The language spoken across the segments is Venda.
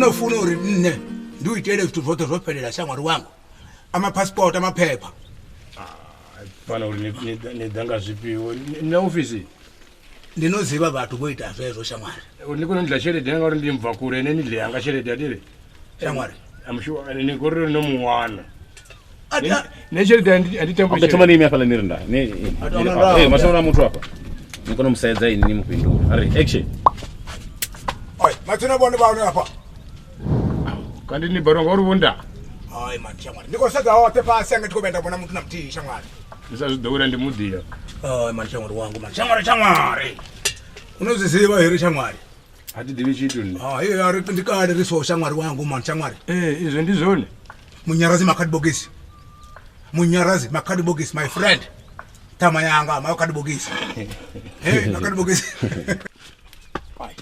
U no funa uri nṋe ndi u itele zwithu zwoṱhe zwo fhelela shamwari wanga, amaphasipoti, amaphepha. Fana uri ni ḓa nga zwifhio ni na ofisi? Ndi no zivha vhathu vho ita zwezwo, shamwari. Uri ni kone u ndila tshelede yanga, uri ndi mbva kule ene ni ḽe yanga tshelede atiri. Shamwari. Ni kori no mu wana ne tshelede andi tambo. Okay, thoma ni ime hafhaḽa ni ri nda. Ni A eh, maswona muthu afha. Ni kone u mu sedza ini ni mu fhindule. A ri action. Oi, matsina vhone vha hone afha. Kandi ni balwa ngauri vho nda. Hai man, shamwari, ndi khou sedza hoṱhe fhasi anga thi khou vhuya nda vhona muthu na muthihi, shamwari. Ndi sa zwi ḓowela ndi muḓia. Hai man, shamwari wangu man, shamwari, shamwari, unozviziva here, shamwari? A thi ḓivhi tshithu nṋe. Hai, a ri ndi kale ri so, shamwari wangu man, shamwari. Ee, izwo ndi zwone. Munyarazi Makhadibogisi, Munyarazi Makhadibogisi, my friend, ṱhama yanga Makhadibogisi, hey, Makhadibogisi. Hai,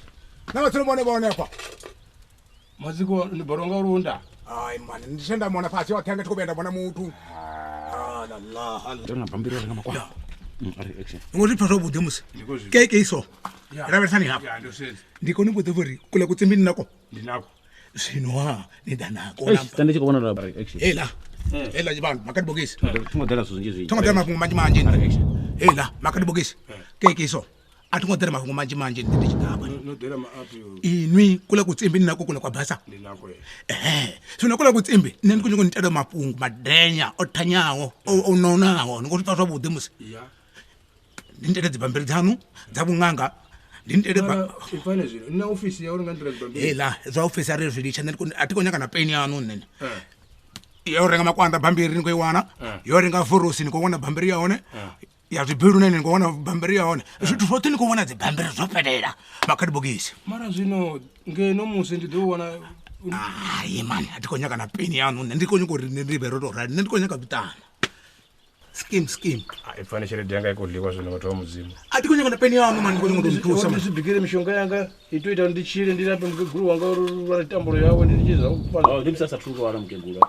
na matsina vhone vha hone afha. Matsiko ni balwa ngauri vho nda. Hai man, ndi tshe nda mona fhasi hoṱhe anga thi khou vhuya nda vhona muthu. Ah, la la la. Nga bambiri ri nga makwa. A ri action. Ngo zwi pfa zwavhuḓi musi. Ndi khou zwi Keke iso. Ya. Lavhelesani hafha. Ya, ndo sedza. Ndi kone vhuḓi uri kule kutsimbini nako. Ndi nako. Zwino ha ni ḓa nako. Eish, tende tshi khou vhonala a ri action. Heiḽa. Heiḽa tshivhandu Makhadibogisi. Thi ngo ḓela zwithu zwinzhi zwinzhi. Tho ngo ḓela mafhungo manzhi manzhi. A ri action. Heiḽa Makhadibogisi. Keke iso. A thi ngo ḓela mafhungo manzhi manzhi ndi tshi ḓa hafha. No ḓela maapi. Inwi kule kutsimbini nako kule kwa basa. Ndi nako e. Ehe. Zwino kule kutsimbi nṋe ndi khou nyanga u ni itela mafhungo madenya o thanyaho o nonaho. Ni khou zwi pfa zwavhuḓi musi. Ya. Ndi nitele dzibammbiri dzaṋu dza vhuṅanga, ndi nitele ba Ipfane zwino ni na ofisi ya uri nga nḓila dzibammbiri. Heiḽa zwa ofisi a ri zwi litsha, nṋe a thi khou nyaga na peni yaṋu nṋe. Ya u renga makwanda bammbiri ni khou i wana, yo renga vorosi ni khou wana bammbiri ya hone, ya zwibilu nene ni khou wana bammbiri ya hone, zwithu zwoṱhe ni khou wana dzibammbiri zwo fhelela, Makhadibogisi. Mara zwino ngeno musi ndi ḓo wana. Hai mani, a thi khou nyaga na peni yaṋu nṋe, ndi khou nyaga uri nṋe ndi vhe ro tou rali, nṋe ndi khou nyaga vhuṱana. Scheme, scheme. Ipfane tshelede yanga i khou ḽiwa zwino vhathu vha Mudzimu. A thi khou nyaga na peni yaṋu mani, ndi khou nyaga u tou nthusa Uri mani. ndi si bikele mishonga yanga i to ita uri ndi tshile ndi lape mukegulu wanga uri lwala tambulo yawe ndi tshi zwa u Oh, ndi musi a sa thu lwala mukegulu.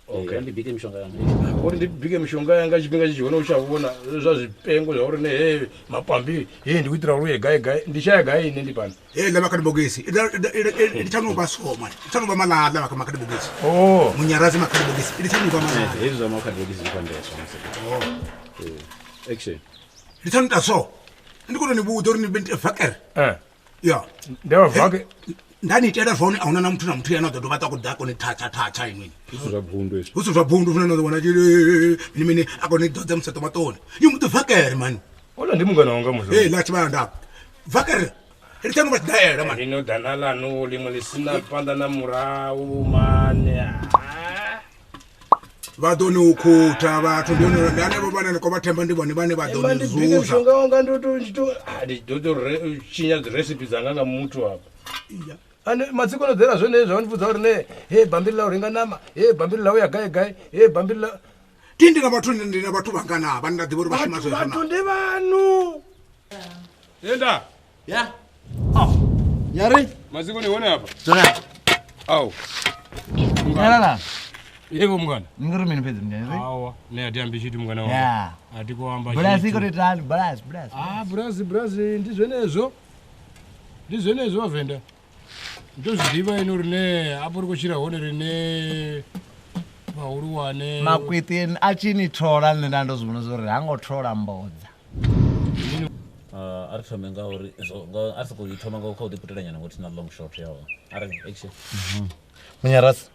Okay. Eh, ndi bike mishonga yanga. Uri ndi bike mishonga yanga tshifhinga tshi tshi hone u tsha vhona zwa zwipengo zwa uri ne he mapambiri he ndi u itela uri uye gai gai ndi shaya gai nṋe ndi fhano. Heiḽa Makhadibogisi i tsha no vha so mani, i tsha no vha maḽaḽa Makhadibogisi. Oh. Munyarazi Makhadibogisi i tsha no vha maḽaḽa. Hezwi zwa Makhadibogisi zwi fhandeswa musi. Eh, action. Ndi tsha no ita so. Ndi khou tou ni vhudza uri ni vhe vakere. Eh. Ya. Ndi vha vake. Nda ni itela zwone a huna na muthu na muthu ane a ḓo dovha a ṱwa khou ḓa kone thatha thatha inwi. Zwi zwa bundu hezwi. Hu si zwa bundu zwine na ḓo wana tshi mini mini a kone ḓodza museṱo maṱoni. Ni mu ḓo vakere mani. Ola ndi mungana wanga musi. Hey, la tshivhanda. Vakere. Ri tsha no vha tshidaela mani. Lino ḓana ḽanu ḽiṅwe ḽi sina phanḓa na murahu mani. Vha ḓo ni u khutha vhathu ndi hone ndi hanevho vhane ni khou vha themba ndi vhone vhane vha ḓo ni Ndi bike zuza. mishonga wanga ndo to ndi to ah, ndi ḓo to tshinya dzi recipe dzanga nga muthu afha. Ane matsiko no ḓela zwone zwa ndivhudza uri ne he bambiri ḽa u renga ṋama, he bambiri ḽa u ya gai gai, he bambiri ḽa Thi ndi na vhathu ndi na vhathu vhangana vhane nda ḓivha uri vha shuma zwezwo vhathu na. ndi vhanu. Enda. Ya. Nyari. Matsiko ni hone hafha. Dzula. Au. Nyarara. Yebo mngana. Ni ngori mini fhedzi mnyari? Awa, ne ati ambi tshithu mngana wanga. Ya. Ati ko amba Bulasi tshithu. iko tani, bulasi, bulasi. Ah, brazi brazi ndi zwenezwo. Ndi zwenezwo vhavenda. Ndo zwi ḓivha ine uri ne afho ri khou tshila hone ri ne vhahulwane. Makwiti a tshi ni thola nṋe nda ndo zwi vhona zwa uri ha ngo thola mbodza. A ri thome nga uri a ri sokou i thoma nga kha u ḓiputela nyana ngori thina long shot ya hone. A ri action. Munyarasi,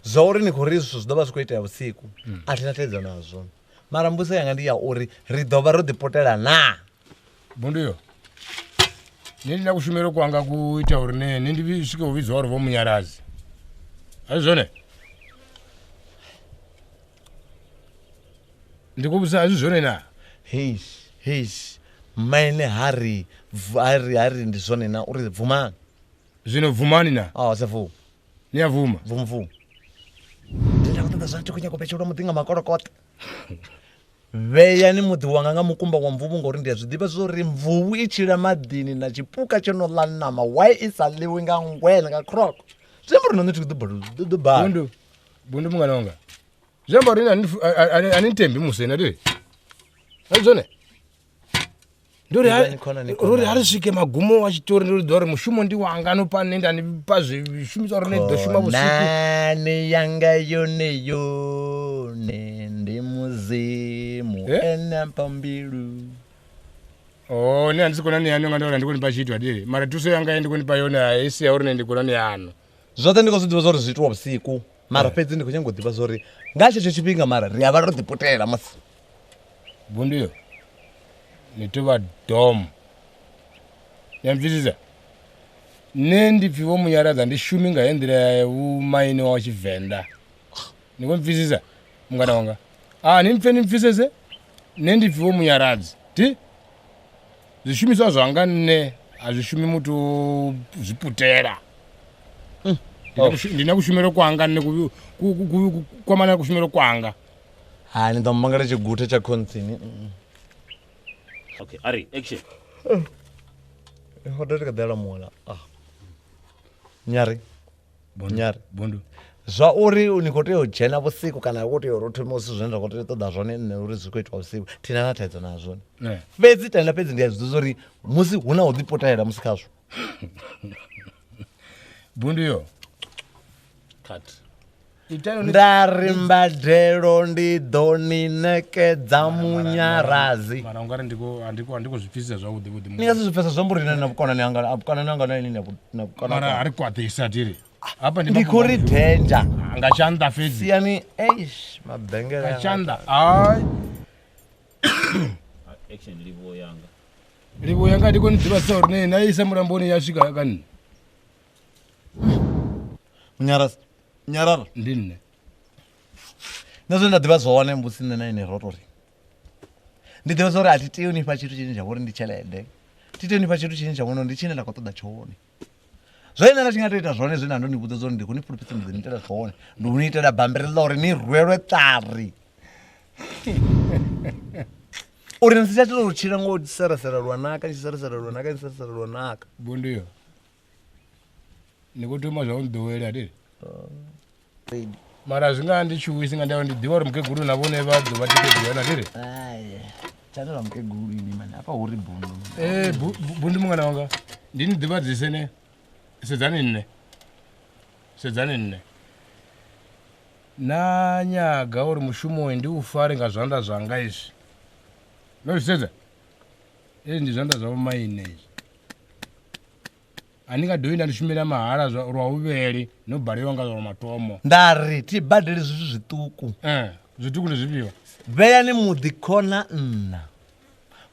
zwa uri ni khou ri zwithu zwi ḓo vha zwi khou itea vhusiku, a thi na thaidzo nazwo. Mara mbudziso yanga ndi ya uri ri ḓo vha ro ḓiputela naa? Bundu yo. Nṋe ndi na kushumele kwanga ku ita uri ne nṋe ndi swike u vhidzwa uri vho Munyarazi. A si zwone? Ndi khou vhudzisa a si zwone naa? Heish, heish, maine ha ri, ha ri, ha ri ndi zwone na uri bvumani. Zwino bvumani na? Oh, se bvuma. Ni a bvuma? Bvuma, bvuma. Ndi nda khou ṱoḓa zwa ndi khou nyaga u vhetshelwa muḓi nga makolokota. Vheyani muḓi wanga nga mukumba wa mvuvhu ngauri ndi a zwi ḓivha zwa uri mvuvhu i tshila maḓini na tshipuka tsho no ḽa ṋama why i sa ḽiwi nga ngwena nga croc. Zwi amba uri na nṋe thi khou ḓo bala. Bundu, bundu mungana wanga. Zwi amba uri a ni nthembi musi na thi? A si zwone? Ndi uri Ivhani khonani, uri ha ri khonani. swike magumo wa tshitori ndi uri ḓo uri mushumo ndi wanga no pa nṋe nda ni pa zwishumiswa uri ni ḓo shuma vhusiku. Khonani yanga yone yone ndi mudzimu Eh? ene mpha mbilu. O nṋe a ndi si khonani yanu nga ndi uri a ndi koni pa tshithu adili mara thuso yanga ye ndi koni pa yone a i sia uri nṋe ndi khonani yanu. Zwoṱhe ndi khou zwi ḓivha zwa uri zwi itiwa vhusiku mara fhedzi ndi khou nyanga u ḓivha zwa uri nga tshetsho tshifhinga mara ri a vha ro ḓiputela musi. Bundiyo ni tou vha dom ya mpfisisa nṋe ndi pfhi vho munyaradza ndi shumi nga he nḓila ya vhumaine wa tshivenḓa ni khou mpfisisa mungana wanga a ni mpfe ni mpfisese nṋe ndi pfhi vho munyaradzi ti zwishumiswa zwanga nṋe a zwi shumi muthu o zwi putela Ndi na kushumele kwanga nṋe kwamana na kushumele kwanga. Hai ni ḓo mmangela tshiguthe tsha khontsini. Okay, ari action. Ho ḓo ri kha ḓela mula. Ah. Nyari. Nyari. Bundu. Zwa uri ni khou tea u dzhena vhusiku kana u khou tea uri u thome zwithu zwine nda khou tea u ṱoḓa zwone nṋe uri zwi khou itiwa vhusiku thina na thaidzo nazwo. Fhedzi tenda fhedzi ndi a zwi ḓivha uri musi hu na u ḓiputela musi khazwo. Bundu yo. Cut. Itani Nda ri mbadelo ndi ḓo ni ṋekedza munyarazi. Mara ungari ndiko andiko andiko zwi pfisisa zwavhuḓi vhuḓi. Ni nga si zwi pfesesa zwi amba uri na vhukonani hanga a vhukonani hanga na ini na vhukonani. Mara a ri kwaḓisa tiri. Hapa Ndi khou ri danger. Nga tshanḓa fhedzi. Siani eish mabengele. Nga tshanḓa. Hai. Action livhuwo yanga. Livhuwo yanga ndi koni ḓivha sa uri ne na isa mulamboni ya swika ka nṋe. Munyarazi. Nyarara. Ndi nṋe. Nṋe zwine nda ḓivha zwone mbusi nṋe na ine ro tori. Ndi ḓivha zwori a thi tei u nifha tshithu tshine tsha vha uri ndi tshelede. Thi tei u nifha tshithu tshine tsha vhona uri ndi tshine nda khou ṱoḓa tshone. Zwe nṋe nda tshi nga tou ita zwone zwine ndo ni vhudza zwori ndi khou ni fulufhedzisa ndi ḓo ni itela zwone. Ndi u ni itela bammbiri ḽa uri ni rwelwe ṱari. Uri ni si tsha tou tshila ngo seresera lwa naka, ni tshi seresera lwa naka, ni tshi seresera lwa naka. Bundu yo. Ni khou thoma zwa u nḓowela ati. Mara zwi nga ndi tshuwisi nga ndavha ndi ḓivha uri mukegulu na vhone vha ḓo vha tikedzi yone atiri. Ai. Tshanela mukegulu ini mani hafha hu ri bundu. Eh bundu mungana wanga. Ndi ni ḓivhadzise ne. Sedzani nṋe. Sedzani nṋe. Na nyaga uri mushumo uyu ndi u fare nga zwanḓa zwanga izwi. No zwi sedza? Hezwi ndi zwanḓa zwa vhomaine izwi. A ni nga dovhi nda ni shumela mahala lwa vhuvhili no balelwa nga lwa matomo. Nda ri thi badeli zwithu zwiṱuku. Zwiṱuku ndi zwifhio? Vheyani muḓi khona nṋa,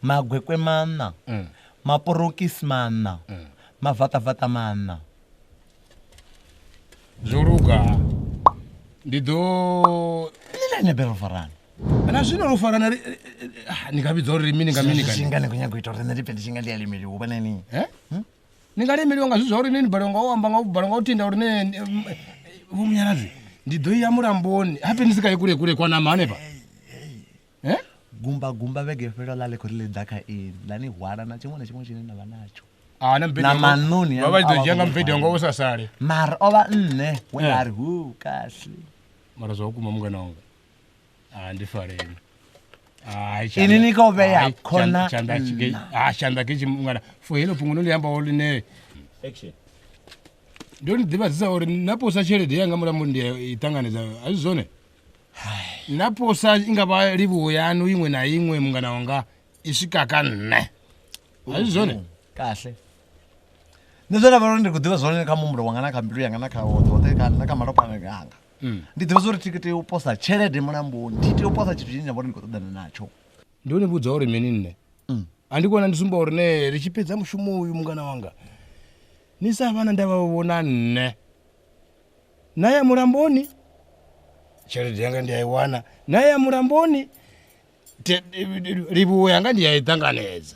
magwekwe maṋa, maporokisi maṋa, mavaṱavaṱa maṋa. Zwo luga. Ndi ḓo Nṋe na ine bero farana. Na zwino ro farana ni nga vhidza uri mini nga mini kana? Nga ni khou nyaga u ita uri nṋe ndi pfe ndi tshi nga ndi a lemeliwa u vha na ni. Ni nga lemeliwa nga zwithu zwa uri nṋe ni balelwa nga u amba nga u balelwa nga u tenda uri nṋe vho munyaradzi ndi ḓo ya mulamboni habe ni si kaye kule kule kwa nama hanefha. Gumba gumba vhege fhela ḽa ḽi khou ri ḽi ḓa kha ini ḽa ni hwala na tshiṅwe na tshiṅwe tshine na vha natsho. Ah, na mbete Na manoni vha vha ḓo dzhia nga mbete wanga u sa sale. Mara o vha nṋe we a ri hu kahle. Mara zwa vhukuma mungana wanga. Ah, ndi fareni. Hai, Ini ni khou vhea khona tshanḓa tshi ah tshanḓa ke tshi mungana. Fo helo fhungo no ḽi amba ho ḽine. Action. Ndo ni ḓivhadzisa uri na posa tshelede yanga mulamboni ndi i ṱanganedza a si zwone. Na posa i nga vha livhuwo yanu iṅwe na iṅwe mungana wanga i swika ka nṋe. A si zwone. Kahle. Nṋe zwe nda vha uri ndi khou ḓivha zwone kha muhumbulo wanga na kha mbilu yanga na kha hoṱhe hoṱhe kha na kha malofha anga. Ndi ḓivha zwa uri thi tea u posa tshelede mulamboni, thi tea u posa tshithu tshine tsha vha uri ndi khou ṱoḓana natsho. Ndo ni vhudza uri mini nṋe. A ndi kona ndi sumba uri ne ri tshi fhedza mushumo uyu mungana wanga. Ni sa vha na ndavha vhona nṋe. Na ya mulamboni tshelede yanga ndi a i wana, na ya mulamboni livhuwo yanga ndi a i ṱanganedza.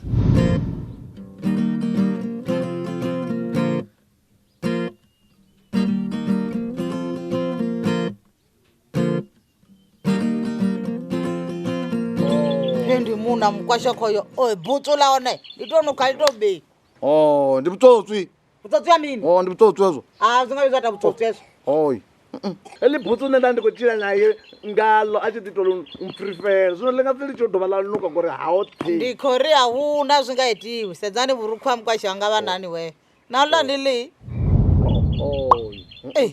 Ndi muna mukwasha khoyo o butsu la hone ndi to nukha li to be. Oh, ndi vhutswotswi. Vhutswotswi ya mini? Oh, ndi vhutswotswi hezwo. Ah, zwi nga vhi zwa ta vhutswotswi hezwo. Oi. Heḽi butsu nṋe nda ndi khou tshila naye ngalo a tshi ḓi tou mpfirifela zwino ḽi nga si ḽi tshi dovha ḽa nuka ngori haho Ndi tsini. khou ri a huna zwi nga itiwi. Sedzani vhurukhu ha mukwasha wanga vhanani we. Na ḽa ndi ḽi. Ei.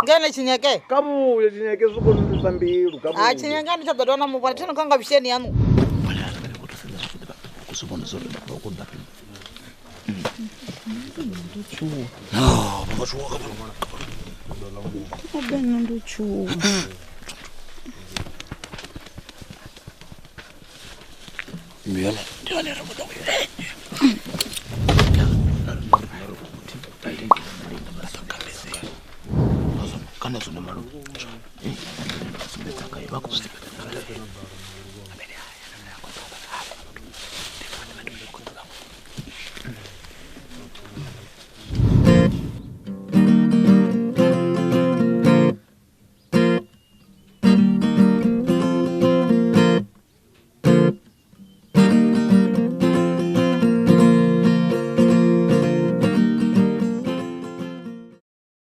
Ngene Tshinyeke. Kha vhuye Tshinyeke zwi khou nndisa mbilu kha Ha vhuye. Tshinyeke ndi tsha ḓo dovha na mu vhona thino khanga vhusheni yaṋu. Ube nṋe ndo tshuwa. Kana zwino malu. Sumbedza khae vha khou sumbedza.